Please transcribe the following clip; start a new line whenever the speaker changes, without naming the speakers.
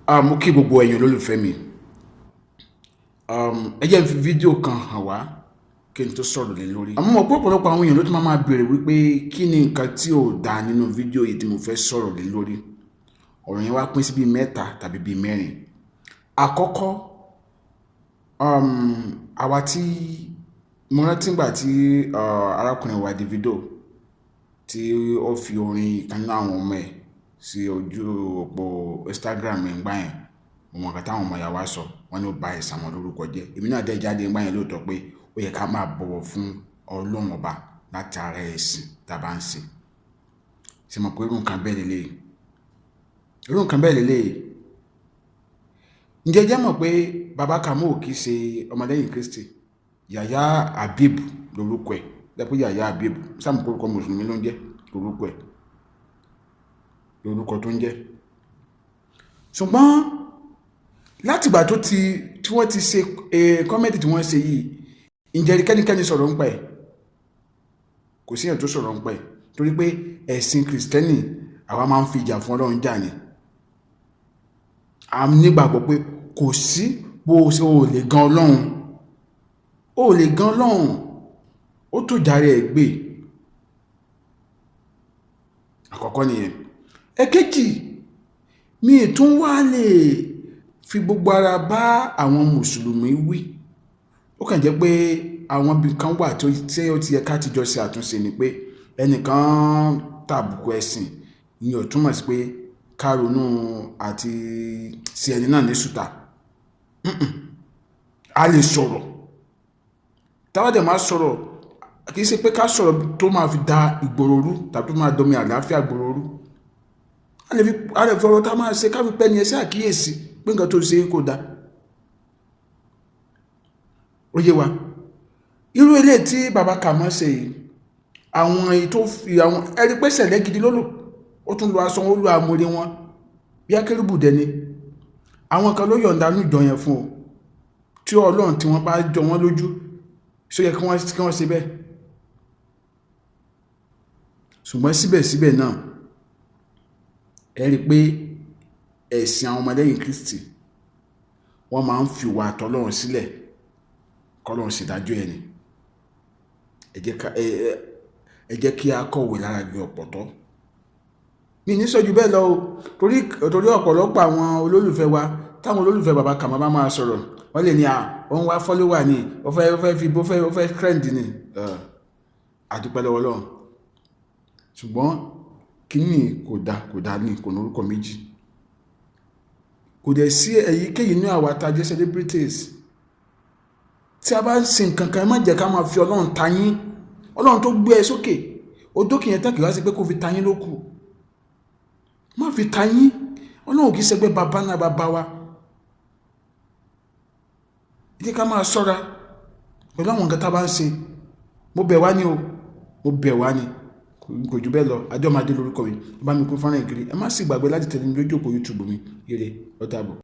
Mo kí gbogbo ẹ̀yin olólùfẹ́ mi. Ẹ jẹ́ n fi fídíò kan hàn wá kí n tó sọ̀rọ̀ lé lórí. Àmọ́ mo mọ̀ pé ọ̀pọ̀lọpọ̀ àwọn èèyàn ló tún máa máa béèrè wípé kí ni nǹkan tí ò dáa nínú fídíò yìí tí mo fẹ́ sọ̀rọ̀ lé lórí. Ọ̀rọ̀ yẹn wá pín sí bíi mẹ́ta tàbí bíi mẹ́rin. Àkọ́kọ́, àwa tí mo rántí ìgbà tí arákùnrin wa Davido tí ó fi orin ìkan nínú àwọn ọmọ ẹ̀ sí ojú òpó Instagram ẹ̀ ńgbà yẹn. Mo mọ nǹkan táwọn ọmọ ìyá wa sọ, wọ́n ní ó ba ẹ̀sìn àwọn lórúkọ jẹ́. Èmi náà dẹ̀ jáde ńgbà yẹn lóòótọ́ pé ó yẹ ká máa bọ̀wọ̀ fún Ọlọ́run Ọba látara ẹ̀sìn tá a bá ń ṣe. Ṣé mọ̀ pé irú nǹkan bẹ́ẹ̀ leléyìí? Irú nǹkan bẹ́ẹ̀ leléyìí. Ǹjẹ́ ẹ jẹ́ mọ̀ pé Baba Kamo kì í ṣe ọmọlẹ́yìn Kristi? Yàyà Habib lorúkọ ẹ̀. Jẹ́ pé Yàyà Habib, sáà mọ̀ pé orúkọ Mùsùlùmí ló ń jẹ́ lorúkọ ẹ̀. Lorúkọ tó ń jẹ́. Ṣùgbọ́n látìgbà tó ti tí wọ́n ti ṣe comedy tí wọ́n ṣe yìí, ǹjẹ́ kẹ́nikẹ́ni sọ̀rọ̀ ńpa ẹ̀? Kò sí èèyàn tó sọ̀rọ̀ ńpa ẹ̀ torí pé ẹ̀sìn Kristẹni, àwa máa ń fi ìjà fún Ọlọ́run jà ni. A nígbàgbọ́ pé kò sí bó ṣe o lè gan Ọlọ́run. O lè gan Ọlọ́run. Ó tó jàre ẹ̀ gbé. Àkọ́kọ́ nìyẹn. Ẹ̀kejì, mi ì tún wá lè fi gbogbo ara bá àwọn Mùsùlùmí wí. Ó kàn jẹ́ pé àwọn ibi kan wà tí ó ti yẹ ká ti jọ ṣe àtúnṣe ni pé ẹnìkan tàbùkù ẹ̀sìn, ìyẹn ò túmọ̀ sí pé ká ronú àti ṣe ẹni náà ní sùtà. A lè sọ̀rọ̀. Tá bá dẹ̀ máa sọ̀rọ̀, kì í ṣe pé ká sọ̀rọ̀ tó máa fi da ìgboro rú tàbí tó máa domi àlàáfíà ìgboro rú. A lè fi ọ̀rọ̀ tá a máa ṣe ká fi pẹ́ni ẹ sí àkíyèsí pé nǹkan tó ṣe kò da. Ó yé wa. Irú eléyìí tí Baba Kamo ṣe yìí, àwọn èyí tó fi àwọn ẹ rí pé sẹ̀lẹ̀ gidi ló lò. Ó tún lo aṣọ, ó lo àmùrè wọn bí akérúbù dẹni. Àwọn kan ló yọ̀ǹda nínú ìjọ yẹn fún o. Tí Ọlọ́run tí wọ́n bá jọ wọ́n lójú, ṣó yẹ kí wọ́n ṣe bẹ́ẹ̀? Ṣùgbọ́n síbẹ̀síbẹ̀ náà, ẹ rí pé ẹ̀sìn àwọn ọmọlẹ́yìn Kristi, wọ́n máa ń fi ìwà àtọlọ́run sílẹ̀ kọ́lọ́run ṣèdájọ́ ẹni. Ẹ jẹ́ kí a kọ̀wé lára igi ọ̀pọ̀tọ́. Mi ní sọ ju bẹ́ẹ̀ lọ o, torí ọ̀pọ̀lọpọ̀ àwọn olólùfẹ́ wa, táwọn olólùfẹ́ Baba Kamo bá máa sọ̀rọ̀, wọ́n lè ní à, ó ń wá follower ni, ó fẹ́ fi, ó fẹ́ trend ni. A dúpẹ́ lọ́wọ́ Ọlọ́run. Ṣùgbọ́n kíní kò da, kò da ní, kò ní orúkọ méjì. Kò dẹ̀ sí èyíkéyìí nínú àwa tá jẹ́ celebrities. Tí a bá ń ṣe nǹkan kan, ẹ má jẹ́ ká máa fi Ọlọ́run ta yín. Ọlọ́run tó gbé ẹ sókè, ó dókè yẹn tán kì í wá sí pé kó fi ta yín ló kù. Má fi ta yín. Ọlọ́run kì í ṣẹgbẹ́ baba ńlá baba wa. Ẹ jẹ́ ká máa ṣọ́ra pẹ̀lú àwọn nǹkan tá a bá ń ṣe. Mo bẹ̀ wá ní o, mo bẹ̀ wá ní. Kò ju bẹ́ẹ̀ lọ. Adéọmọdé lórúkọ mi. Ẹ bá mi pín fọ́nrán yìí kiri. Ẹ má sì gbàgbé láti tẹ̀lé mi lójú òpó YouTube mi. Ire, ó dàbọ̀.